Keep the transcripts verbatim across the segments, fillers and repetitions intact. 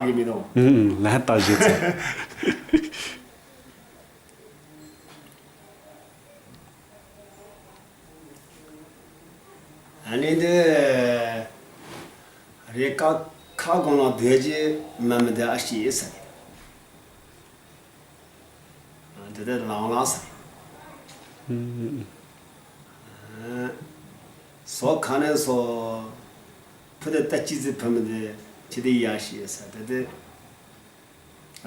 གི་མི་འདུག་ཨུམ་ཨུམ། ལན་བཏབ་བཞག་ཚར། ཨ་ནི་འདི་རེ་ཀ་ཁ་གོང་ལ་སྡོད་ཀྱི་མ་མི་འདི་ཨ་ཤི་ཨེ་ས་ནི། འདི་འདི་ལང་ལང་ས་ནི། སོ་ཁ་ནས་སོ་ཕུ་དེ་ལྟ་ཅི་ཟི་ཕུ་མི་འདི་ཁྱི་དེ་ཡ་ཤི་ཨེ་ས་འདི་འདི།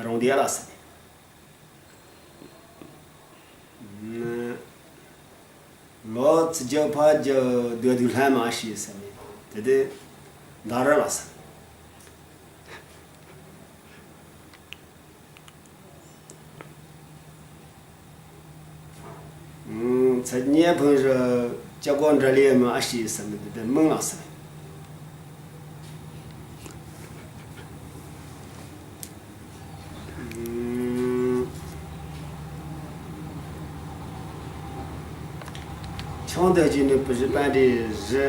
རོང་དེ་ལ་ས་ནི། ལོ་ཚི་རྒྱ་ཕ་རྒྱ་སྡོད་དུས་ལྷན་མ་ཤི་ས་ནི། དེ་དེ་ད་ར་ལ་ས་ནི། ཚ་ཉེ་ཕུན་རི་ལྕགས་སྒོ་འདྲ་ལེ་མ་ཨ་ཤི་ས་ནི་དེ་དེ་མིང་ལ་ས་ནི། ཆང་དེ་ཅི་ནི་པི་ཞི་པན་དེ་རི་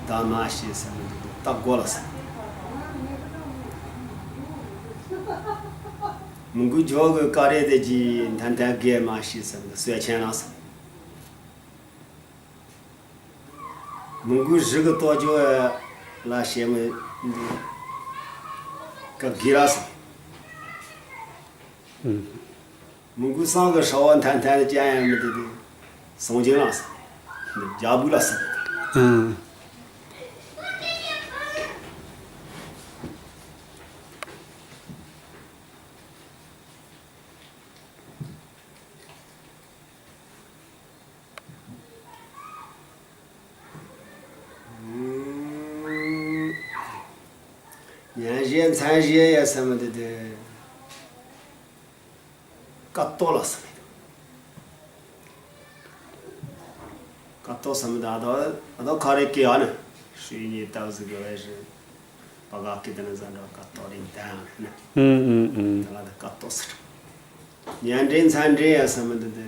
ད་མ་ཤི་ས་ནི་དེ་ད་གོ་ལ་ས་ནི། མུ་གུ་ཇོ་གི་ཀ་རེ་དེ་ཅི་ཐན་ཐན་གེ་མ་ཤི་ས་ནི་སོས་ཆེན་ལ་ས་ནི། མུ་གུ་རི་གི་ལྟོ་ཇོ་ལ་ཤེ་མི་ཀ་གི་ར་ས་ནི། མུ་གུ་སང་གི་ཧྲ་བ་ཐན་ཐན་ཅན་ཡང་མི་དེ་དེ་སོང་ཅིང་ལ་ས་ནི། རྒྱ་བུ་ལ་ས་ནི། ཨང་། ཉན་བཞེས་མཚན་བཞེས་ཡ་ས་མི་དེ་དེ། ཀ་ཏོ་ལ་ས་མི་དེ། ཀ་ཏོ་ས་མི་དེ་ཨ་དོ་ཨ་དོ་ཁ་རེ་ཀེ་ཨ་ནི། ཧྲི་ཉི་ཏའུ་ཟི་གི་ཝེ་ཧྲི། པ་ག་ཀི་དེ་ནི་ཟ་འདྲ་ཀ་ཏོ་རིང་ཏན་ཨ་ནི། ཨུམ་ཨུམ་ཨུམ། དེ་ལ་དེ་ཀ་ཏོ་ས་མི། ཉན་འདྲེ་མཚན་འདྲེ་ཡ་ས་མི་དེ་དེ་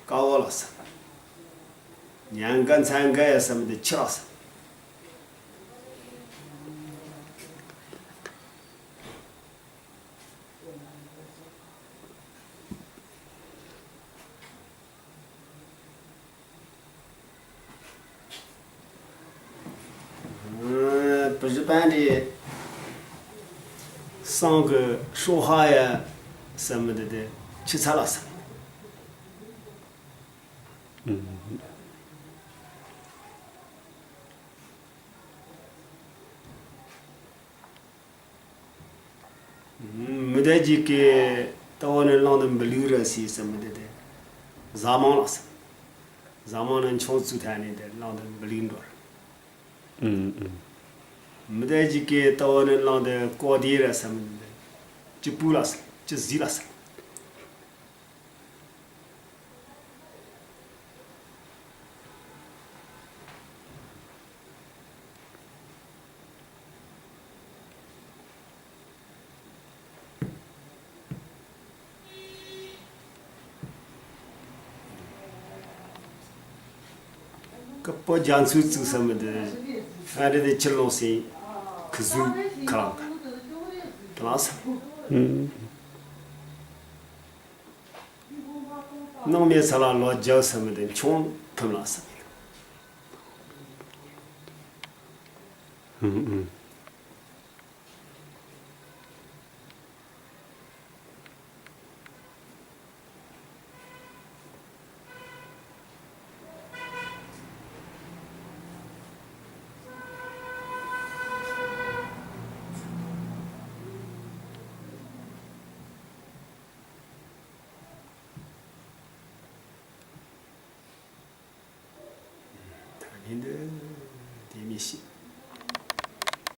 ཀ་བོ་ལ་ས་མི་དེ། ཉན་དགའ་མཚན་དགའ་ཡ་ས་མི་དེ་ཁྱི་ལ་ས་མི་དེ། པི་ཞི་པན་དེ་སང་གི་ཧྲོ་ཧ་ཡ་ས་མི་དེ་དེ་ཁྱི་ཚ་ལ་ས་མི་དེ། མི་དེ་ཅིག་གིས་ལྟ་བ་ནི་བླངས་ཏེ་འབུ་ལུག་ར་སི་ཟེར་མི་དེ་དེ་བཟའ་མང་ལ་ཟེར། བཟའ་མང་ནི་མཆོང་བཙུགས་ཐལ་ནས་དེ་བླངས་ཏེ་འབུ་ལུག་འགྲོ་ར། ཨུམ་ཨུམ། མི་དེ་ཅིག་གིས་ལྟ་བ་ནི་བླངས་ཏེ་ཀོ་དེ་ར་ཟེར་མི་དེ་དེ་ཅི་སྤུ་ལ་ཟེར་ཅི་ཟི་ལ་ཟེར། ཀ་པོ་རྒྱ་མཚོའི་གཙུག་ཟེར་མི་དེ་ཨ་རི་དེ་ཕྱིར་ལོག་སེ་ཁུ་ཟུ་ཁ་ལག་ཁ་ལག་ཟེར། ཨུམ། ནང་མི་ས་ལ་ལོ་རྒྱག་ས་མི་དེ་མཆོང་ཐུབ་ལ་ས་མི། ཨུམ་ཨུམ། ད་ནི་འདི་དེ་མི་ཤེས།